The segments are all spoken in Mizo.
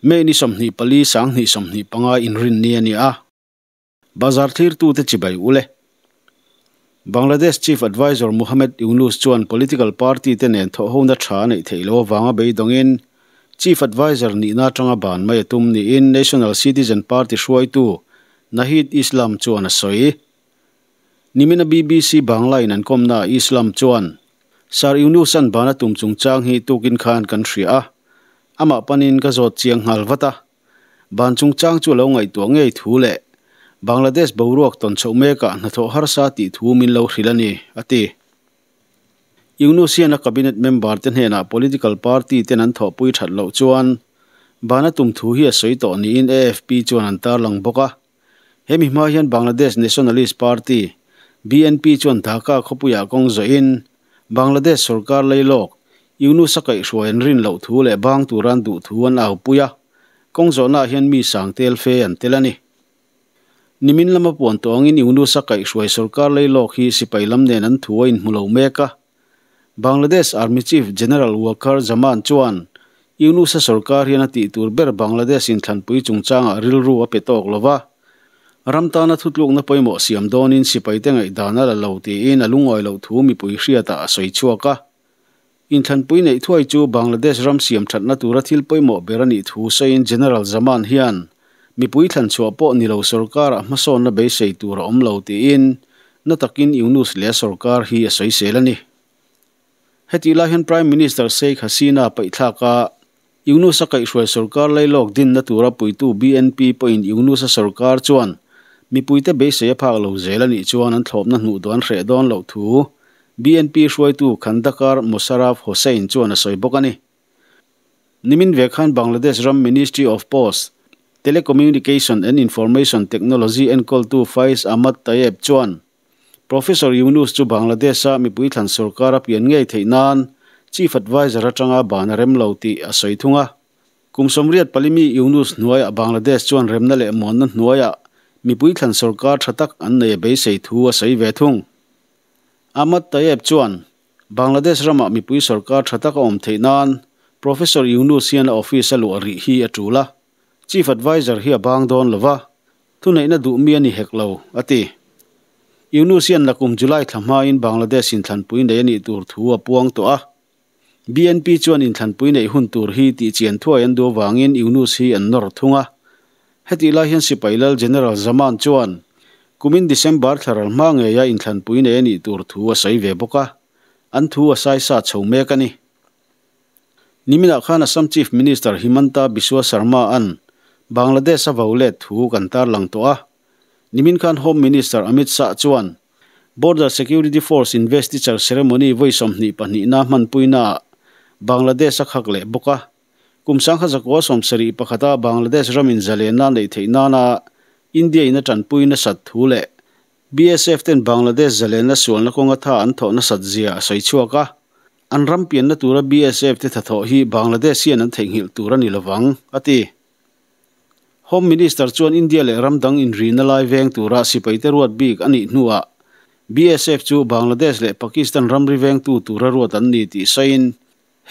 May ni 24 2025 inrinni a ni a. Bazar thlirtute chibai ule. Bangladesh Chief Advisor Muhammad Yunus chuan political party te nen thawhhona tha neih theih loh avanga beidawngin Chief Advisor nihna atanga ban mai a tum niin National Citizen Party hruaitu Nahid Islam chuan a sawi. Nimina BBC Bangla in an kawmnaah Islam chuan, Sir Yunus-a'n ban a tum chungchang hi tukin khan kan hria a, amah panin ka zawt chiang nghal vat a. Ban chungchang chu a lo ngaihtuah ngei thu leh Bangladesh boruak tawn chhoh mekah hnathawh harsa tih thu min lo hrilh a ni, a ti. Yunus hian a cabinet member te hnenah political party ten an thawhpui that loh chuan ban a tum thu hi a sawi tawh niin AFP chuan an tarlang bawk a. Hemi hma hian Bangladesh Nationalist Party, BNP, chuan Dhaka khawpuiah kawng zawhin Bangladesh sorkar leilawk Yunus a kaihhruai an rin loh thu leh bang tura an duh thu an aupui a, kawng zawhnaah hian mi sang tel fe an tel a ni. Nimin lama puan tawh angin Yunus a kaihhruai sorkar leilawk hi sipai lam nen an thu a inhmu lo mek a. Bangladesh Army Chief General Waqar Zaman chuan Yunus-a sorkar hian a tih tur ber Bangladesh inthlanpui chungchangah rilru a pe tawk lo va, ram tana thutlukna pawimawh siam dawnin sipaite ngaihdan a la lo tiin a lungawi loh thu mipui hriatah a sawi chhuak a. Inthlanpui neih thuai chu Bangladesh ram siam thatna tura thil pawimawh ber a nih thu sawiin General Zaman hian mipui thlanchhuah pawh ni lo sorkarah hmasawnna beisei tur a awm lo tiin na takin Yunus leh a sorkar hi a sawisel a ni. Hetih lai hian Prime Minister Sheikh Hasina paihthlak a, Yunus-a kaihhruai sorkar lailawk dinna tura puitu BNP pawhin Yunus-a sorkar chuan mipuite beisei a phak lo zel a nih chuan an thlawpna hnuh duh an hreh dawn loh thu BNP hruaitu Khandakar Mosharraf Hossain chuan a sawi bawk a ni. Nimin ve khan Bangladesh ram Ministry of Post, Telecommunication and Information Technology enkawltu Faiz Ahmad Tayeb chuan Professor Yunus chu Bangladesh-a mipui thlan sorkar a pian ngei theih nan Chief Adviser atanga ban a rem lo tih a sawi thung a. Kum 84 mi Yunus hnuaiah Bangladesh chuan remna leh muanna hnuaiah mipui thlan sorkar tha tak an nei a beisei thu a sawi ve thung. Ahmad Tayeb chuan Bangladesh ramah mipui sorkar tha tak a awm theih nan Professor Yunus hian a office a luah rih hi a tul a, Chief Adviser hi a bang dawn lo va, Thuneihna duh mi a ni hek lo, a ti. Yunus hian nakum July thla hmain Bangladesh inthlanpui nei a nih tur thu a puang tawh a. BNP chuan inthlanpui neih hun tur hi tihchian thuai an duh avangin Yunus hi an nawr thung a. Hetih lai hian sipai lal General Zaman chuan kumin December thla ral hma ngeia inthlanpui nei a nih tur thu a sawi ve bawk a, an thu a saisa chho mek a ni. Niminah khan Assam Chief Minister Himanta Biswa Sarma an Bangladesh a vo let thu kan tarlang tawh a. Nimin khan Home Minister Amit Shah chuan Border Security Force Investiture Ceremony vawi 22 na hmanpuinaah Bangladesh a khak leh bawk a. Kum 1971 a Bangladesh ramin zalenna neih theih nana India in a tanpui nasat thu leh BSF ten Bangladesh zalenna sualna kawnga tha an thawh nasat zia a sawi chhuak a. An ram pianna tura BSF te thathawh hi Bangladesh hian an theihnghilh tur a ni lovang, a ti. Home Minister chuan India leh ram dang inrihna lai veng tura sipaite ruat bik a nih hnuah BSF chu Bangladesh leh Pakistan ramri vengtu tura ruat an ni tih sawiin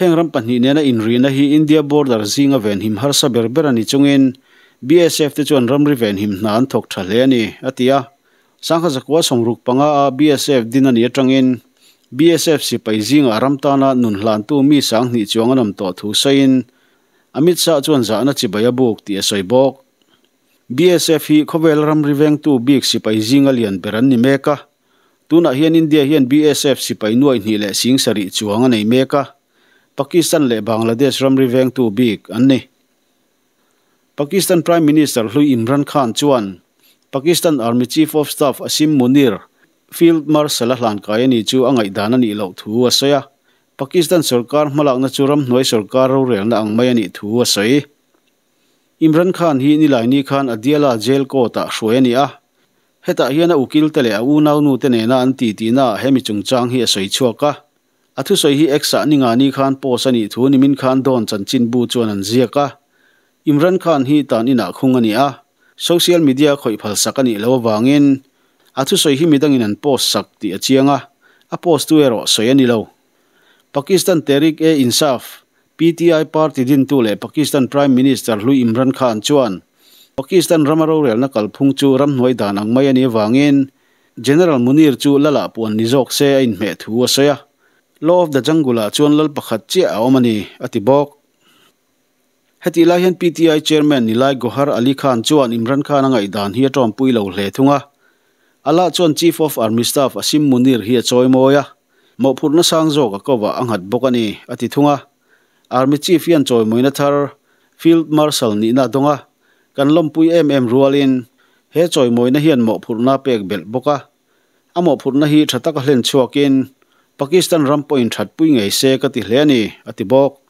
heng ram pahnih nena inrihna hi India border zinga venhim harsa ber ber a ni chungin BSF te chuan ramri venhim hna an thawk tha hle a ni, a ti a. 1965 a BSF din a nih atangin BSF sipai zingah ram tana nun hlantu mi 2000 chuang an awm tawh thu sawiin Amit Shah chuan zahna chibai a buk tih a sawi bawk. BSF hi khawvel ramri vengtu bik sipai zinga lian ber an ni mek a. Tunah hian India hian BSF sipai nuai hnih leh 7000 chuang a nei mek a, Pakistan leh Bangladesh ramri vengtu bik an ni. Pakistan Prime Minister hlui Imran Khan chuan Pakistan Army Chief of Staff Asim Munir, Field Marshal a hlankai a ni chu a ngaihdan a nih loh thu a sawi a. Pakistan sorkar hmalakna chu ramhnuai sorkar rorelna ang mai a nih thu a sawi. Imran Khan hi Nilaini khan Adiala Jail Court-ah hruai a ni a. Hetah hian a ukil te leh a unaunu te nena an ti tihnaah hemi chungchang hi a sawi chhuak a. A thusawi hi X-ah ningani khan post a nih thu nimin khan Dawn chanchinbu chuan an ziak a. Imran Khan hi tan inah khung a ni a, social media khawih phal sak a nih loh avangin a thusawi hi midangin an post sak tih a chiang a, a post tu erawh sawi a ni lo. Pakistan Tehreek-e-Insaf, PTI party dintu leh Pakistan Prime Minister hlui Imran Khan chuan Pakistan rama rorelna kalphung chu ramhnuai dan ang mai a nih avangin General Munir chu lal ah puan ni zawk se a inhmeh thu a sawi a. Law of the Jungle ah chuan lal pakhat chiah a awm a ni, a ti bawk. Hetih lai hian PTI Chairman Nilai Gohar Ali Khan chuan Imran Khan a ngaihdan hi a tawmpui lo hle thung a. Ala chuan Chief of Army Staff Asim Munir hi a chawi mawi a, mawhphurhna sang zawk a kovah a nghat bawk a ni, a ti thung a. Army Chief hian chawimawina thar Field Marshal nihna a dawng a, kan lawmpui em em rualin he chawimawina hian mawhphurhna a pek belh bawk a. A mawhphurhna hi tha taka hlen chhuakin Pakistan ram pawhin thatpui ngei se ka ti hle a ni, a ti bawk.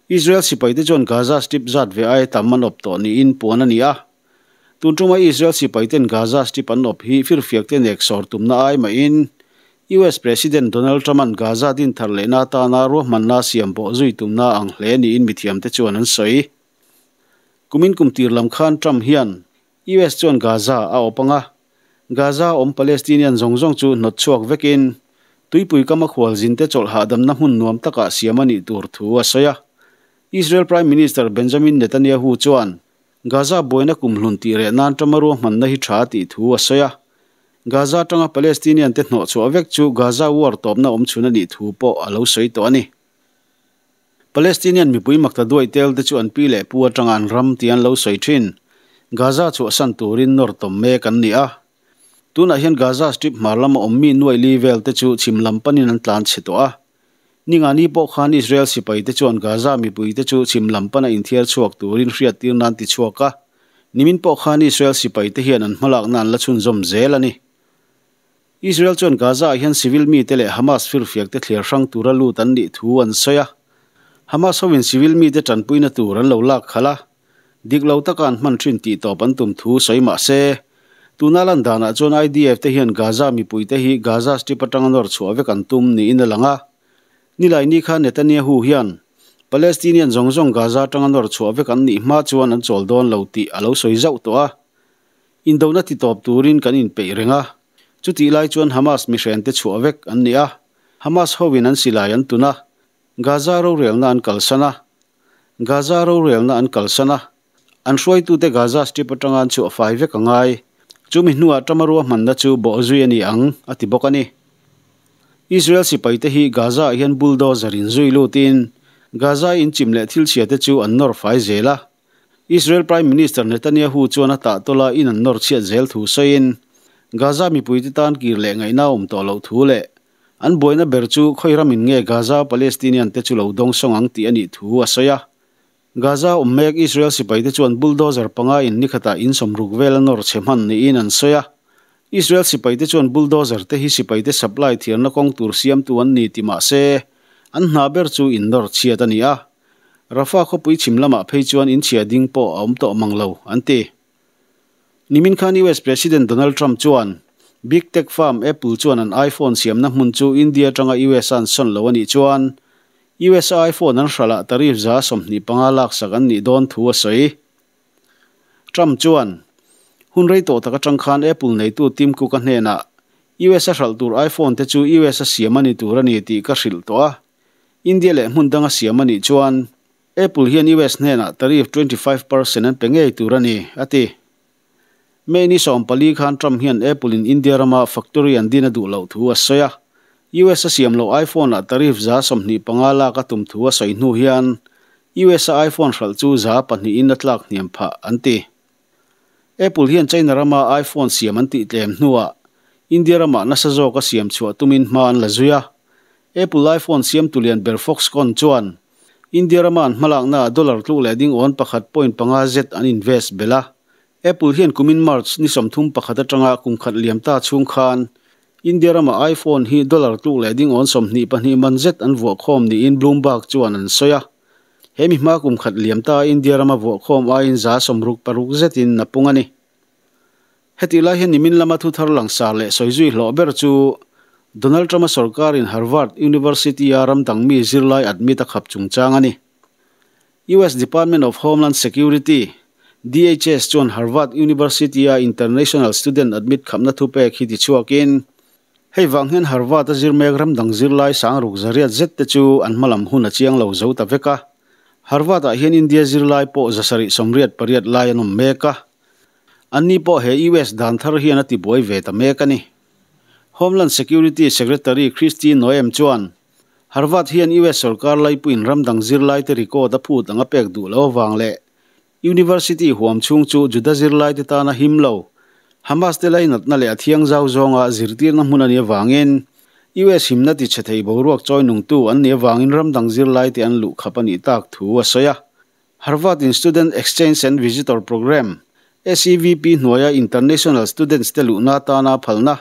Israel sipaite chuan Gaza Strip zat ve aia tam an awp tawh niin puan a ni a. Tun tuma Israel sipaiten Gaza Strip an awp hi firfiakte nek sawr tumna ai mahin US President Donald Trump-a'n Gaza din thar lehna atana ruahmanna siam bawh zui tumna ang hle niin mithiamte chuan an sawi. Kumin kum tir lam khan Trump hian US chuan Gaza a awp ang a, Gaza awm Palestinian zawng zawng chu hnawt chhuak vekin tuipui kama khualzinte chawlh hahdamna hmun nuam takah siam a nih tur thu a sawi a. Israel Prime Minister Benjamin Netanyahu chuan Gaza buaina kumhlun tih reh nan Trump-a ruahmanna hi tha tih thu a sawi a. Gaza atanga Palestinian te hnawh chhuah vek chu Gaza war tawpna awm chhun a nih thu pawh a lo sawi tawh a ni. Palestinian mipui makta duai tel te chu an pi leh pu atanga an ram tih an lo sawi thin. Gaza chhuahsan turin nawr tawm mek an ni a. Tunah hian Gaza Strip hmar lama awm mi nuai li vel te chu chhim lam panin an tlan chhe tawh a. Ningani pawh khan Israel sipai te chuan Gaza mipui te chu chhim lam pana inthiar chhuak turin hriattir nan ti chhuak a. Nimin pawh khan Israel sipai te hian an hmalakna an la chhunzawm zel a ni. Israel chuan Gaza-ah hian civil mite leh Hamas firfiakte thliar hrang tura lut an nih thu an sawi a. Hamas hovin civil mite tanpuina tur an lo lak khalh a, dik lo taka an hman thin tih tawp an tum thu sawi mah se, tuna lan danah chuan IDF te hian Gaza mipuite hi Gaza Strip atanga nawr chhuah vek an tum niin a lang a. Nilaini khan Netanyahu hian Palestinian zawng zawng Gaza atanga nawr chhuah vek an nih hma chuan an chawl dawn lo tih a lo sawi zauh tawh a. Indona ti tawp turin kan inpeih reng a, chutih lai chuan Hamas mihrente chhuah vek an ni a, Hamas hovin an silai an tun a, Gaza rorelna an kalsan a, Gaza rorelna an kalsan a, an hruaitute Gaza Strip atanga an chhuah fai vek a ngai. Chumi hnuah Trump-a ruahmanna chu bawhzui a ni ang, a ti bawk a ni. Israel sipaite hi Gaza-ah hian bulldozer in zui lutin Gaza inchim leh thil chhiate chu an nawr fai zel a, Israel Prime Minister Netanyahu chuan a tahtawla in an nawr chhiat zel thu sawiin, Gaza mipuite tan kir leh ngaihna a awm tawh loh thu leh an buaina ber chu khawi ramin nge Gaza Palestinian te chu lo dawng sawng ang tih a nih thu a sawi a. Gaza awm mek Israel sipaite chuan bulldozer panga in nikhatah in sawmruk vel a nawr chhe hman niin an sawi a. Israel sipaite chuan bulldozer te hi sipaite supply thiarna kawng tur siamtu an ni ti mah se, an hna ber chu in nawr chhiat a ni a. Rafah khawpui chhim lamah phei chuan inchhia ding pawh a awm tawh mang lo, an ti. Nimin khan US President Donald Trump chuan Big Tech firm Apple chuan an iPhone siamna hmun chu India atanga US a an sawn lo a nih chuan US a iPhone an hralh ah tariff 25% laksak an nih dawn thu a sawi. Trump chuan, Hun rei tawh tak atang khan Apple neitu Tim Cook a hnenah US a hralh tur iPhone te chu US a siam a ni tur a ni tih ka hrilh tawh a. India leh hmun danga siam a nih chuan Apple hian US hnenah tariff 25% an pe ngei tur a ni, a ti. May ni 14 khan Trump hian Apple in India rama factory an din a duh loh thu a sawi a. US a siam loh iPhone ah tariff 25% lak a tum thu a sawi hnu hian US a iPhone hralh chu 2% in a tlak hniam phah, an ti. Apple hian China rama iPhone siam an tih tlem hnuah India ramah nasa zawka siam chhuah tumin hma an la zui a. Apple iPhone siamtu lian ber Foxconn chuan India rama an hmalaknaah dollar tluk leh ding awn pakhat point panga zet an invest belh a. Apple hian kumin March ni 31 atanga kum khat liam ta chhung khan India rama iPhone hi dollar tluk leh ding awn 22 man zet an vuahkhawm niin Bloomberg chuan an sawi a. He mi hma kum khat liam ta India rama vuahkhawm aiin 66% zetin a pung a ni. Hetih lai hian nimin lama thu thar langsar leh sawi zui hlawh ber chu Donald Trump-a sorkarin Harvard University-a ram dang mi zirlai admit a khap chungchang a ni. US Department of Homeland Security, DHS, chuan Harvard University-a international student admit khapna thupek hi tichhuakin Hei vang hian Harvard-a zir mek ram dang zirlai sang ruk zariat zet te chu an hmalam hun a chiang lo zo ta vek a. Harvard-ah hian India zirlai pawh 788 lai an awm mek a. Anni pawh he US dan thar hian a tibuai ve ta mek a ni. Homeland Security Secretary Kristi Noem chuan Harvard hian US sorkar laipuiin ram dang zirlaite record a phut anga pek duh lo avang leh University huam chhung chu Juda zirlaite tana him lo, Hamas te lainatna leh a thiang zau zawnga zirtirna hmun a nih avangin US himna tichhe thei boruak chawi nungtu an nih avangin ram dang zirlaite an luh khap a nih tak thu a sawi a. Harvard in Student Exchange and Visitor Program, SEVP, hnuaia international students te luhna atana phalna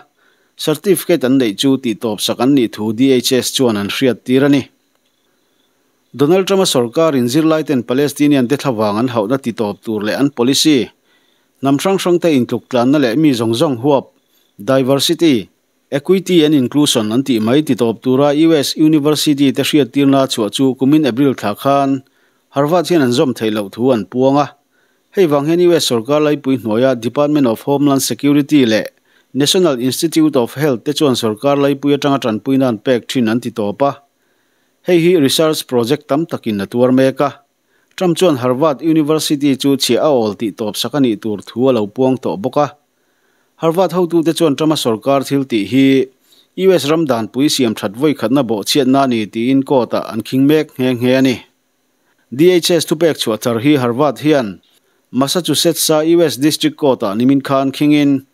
certificate an neih chu tihtawpsak an nih thu DHS chuan an hriattir a ni. Donald Trump-a sorkarin zirlaiten Palestinian te thlavang an hauhna titawp tur leh an policy, hnam hrang hrangte intluktlanna leh mi zawng zawng huap, diversity, equity and inclusion an tih mai titawp tura US University te hriattirna a chhuah chu kumin April thla khan Harvard hian an zawm theih loh thu an puang a. Hei vang hian US sorkar laipui hnuaia Department of Homeland Security leh National Institute of Health te chuan sorkar laipui atanga tanpuina an pek thin an titawp a. Hei hi research project tam takin a tuar mek a. Trump chuan Harvard University chu chhiah a awl tih tawp sak a nih tur thu a lo puang tawh bawk a. Harvard hotute chuan Trump-a sorkar thil tih hi US ram danpui siam that vawikhatna bawhchhiatna a ni tiin court-ah an khing mek nghe nghe a ni. DHS thupek chhuah thar hi Harvard hian Massachusetts-a US District Court-ah nimin khan khingin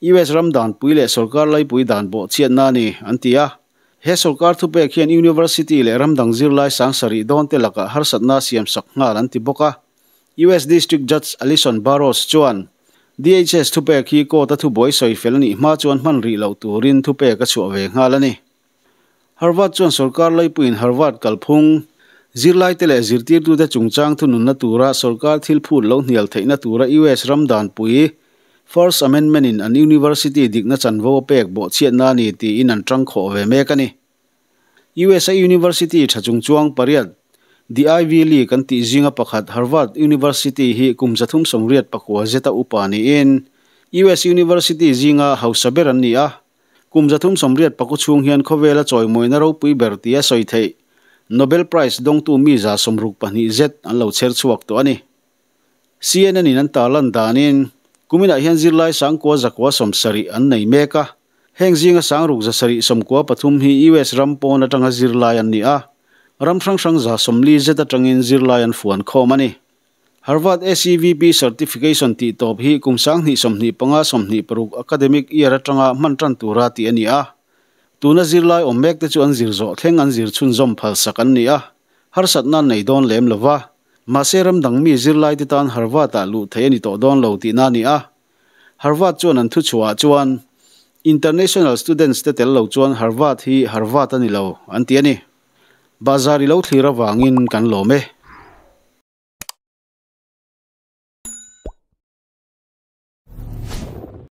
US ram danpui leh sorkar laipui dan bawhchhiatna a ni an ti a. He sorkar thupek hian University leh ram dang zirlai sang sarih dawn te lakah harsatna siamsak nghal an ti bawk a. US District Judge Allison Burroughs chuan DHS thupek hi court-a thubuai sawi fel a nih hma chuan hman rih loh turin thupek a chhuah ve nghal a ni. Harvard chuan sorkar laipuiin Harvard kalphung, zirlaite leh zirtirtute chungchang thununna tura sorkar thil phut lo hnial theihna tura US ram danpui First Amendment in an university dikna chanvo a pek bawhchhiatna a ni tiin an tang khawh ve mek a ni. USA University tha chungchuang pariat, The Ivy League an tih zinga pakhat Harvard University hi kum 389 zeta upa niin US University zinga hausa ber an ni a. Kum 384 chhung hian khawvela chawimawina ropui ber tia sawi theih Nobel Prize dawngtu mi 62 zet an lo chher chhuak tawh a ni. CNN in an tarlan danin kuminah hian zirlai 970 an nei mek a. Heng zinga 6,793 hi US ram pawn atanga zirlai an ni a. Ram hrang hrang 140 zet atangin zirlai an fuan khawm a ni. Harvard SEVP certification tih tawp hi kum 2025 26 academic year atanga hman tan tura tih a ni a. Tuna zirlai awm mek te chu an zir zawh thleng an zir chhunzawm phalsak an ni a. Harsatna an nei dawn lem lova. Mahse ram dang mi zirlai te tan Harvard-ah luh theih a ni tawh dawn lo tihna a ni a. Harvard chuan an thuchhuahah chuan International students te tel lo chuan Harvard hi Harvard a ni lo an ti a ni. Bazar i lo thlir avangin kan lawm e.